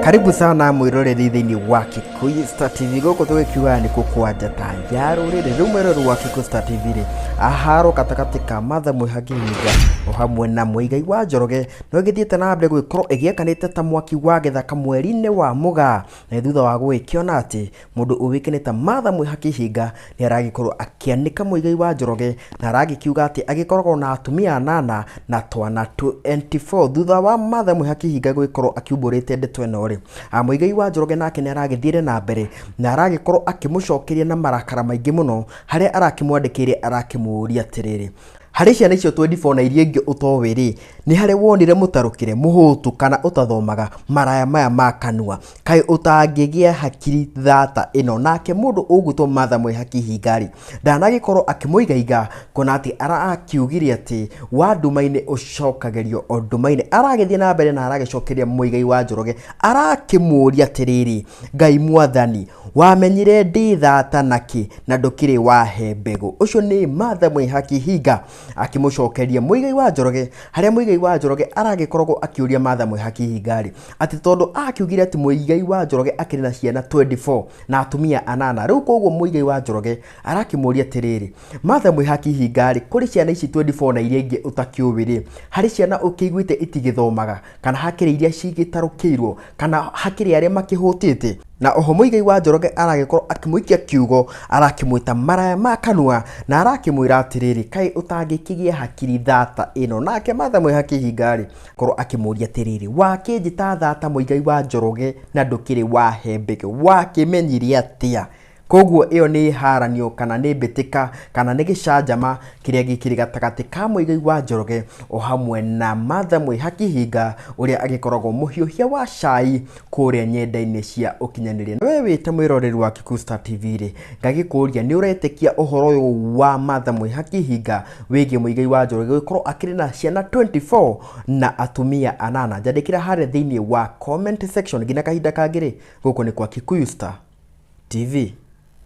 Karibu sana mwiroreri thĩinĩ wa Kikuyu Star TV. Gũkũ tũgĩkiugaga nĩ kwa njata ya rũrĩrĩ. Rĩu mwĩroreri wa Kikuyu Star TV rĩ, aharo gatagatĩ ka Martha Mwĩhaki Hinga o hamwe na Mũigai wa Njoroge no ĩgĩthiĩte na mbere gũgĩkorwo ĩgĩakanĩte ta mwaki wa gĩthaka mweri-inĩ wa Mũgaa, na thutha wa gũgĩkĩona atĩ mũndũ ũĩkaine ta Martha Mwĩhaki Hinga nĩ aragĩkorwo akĩanĩka Mũigai wa Njoroge na aragĩkiuga atĩ agĩkoragwo na atumia anana na twana 24. Thutha wa Martha Mwĩhaki Hinga gũgĩkorwo akiumbũrĩte ndeto ĩno rĩ, Mũigai wa Njoroge nake nĩ aragĩthiire na mbere na aragĩkorwo akĩmũcokeria na marakara maingĩ mũno, harĩa arakĩmwandĩkĩire arakĩmũria atĩrĩrĩ, harĩ ciana icio 24 na iria ingĩ ũtoĩ rĩ, nĩ harĩ wonire mũtarũkĩre, mũhũtu kana ũtathomaga maraya maya ma kanua? Kaĩ ũtangĩgĩa hakiri thata ĩno? Nake mũndũ ũgwĩtwo Martha Mwĩhaki Hinga rĩ, ndanagĩkorwo akĩmũigaiga kuona atĩ arakiugire atĩ wa nduma-inĩ ũcokagĩrio o nduma-inĩ. Aragĩthiĩ na mbere na aragĩcokeria Mũigai wa Njoroge, arakĩmũria atĩrĩrĩ, Ngai mwathani, wamenyire ndĩ thata nakĩ na ndũkĩrĩ wahe mbegũ? Ũcio nĩ Martha Mwĩhaki Hinga akĩmũcokeria Mũigai wa Njoroge, harĩa Mũigai wa Njoroge aragĩkoragwo akĩũria Martha Mwĩhaki Hinga rĩ, atĩ tondũ akiugire atĩ Mũigai wa Njoroge akĩrĩ na ciana 24 na atumia anana. Rĩu koguo Mũigai wa Njoroge arakĩmũria atĩrĩrĩ, Martha Mwĩhaki Hinga rĩ, kũrĩ ciana ici 24 na iria ingĩ ũtakĩũĩ rĩ, harĩ ciana ũkĩiguĩte itigĩthomaga, kana hakĩrĩ iria cigĩtarũkĩirwo, kana hakĩrĩ arĩa makĩhũtĩte? Na oho Mũigai wa Njoroge aragĩkorwo akĩmũikia kiugo, arakĩmwĩta maraya ma kanua, na arakĩmwĩra atĩrĩrĩ, kaĩ ũtangĩkĩgĩa hakiri thata ĩno? Nake Martha Mwĩhaki Hinga rĩ, korwo akĩmũria atĩrĩrĩ, wakĩnjĩta thata Mũigai wa Njoroge na ndũkĩrĩ wahe mbegũ, wakĩmenyire atĩa? Koguo ĩyo nĩ haranio kana nĩ mbĩtĩka kana nĩ gĩcanjama kĩrĩa gĩkĩrĩ gatagatĩ ka Mũigai wa Njoroge o hamwe na Martha Mwĩhaki Hinga ũrĩa agĩkoragwo mũhiũhia wa cai kũrĩa nyenda-inĩ cia ũkinyanĩria. We wĩ ta mwĩroreri wa Kikuyu Star TV rĩ, ngagĩkũria nĩ ũretĩkia ũhoro ũyũ wa Martha Mwĩhaki Hinga wĩgiĩ Mũigai wa Njoroge gũkorwo akĩrĩ na ciana 24 na atumia anana? Njandĩkĩra harĩa thĩinĩ wa comment section. Nginya kahinda kangĩ rĩ, gũkũ nĩ kwa Kikuyu Star TV.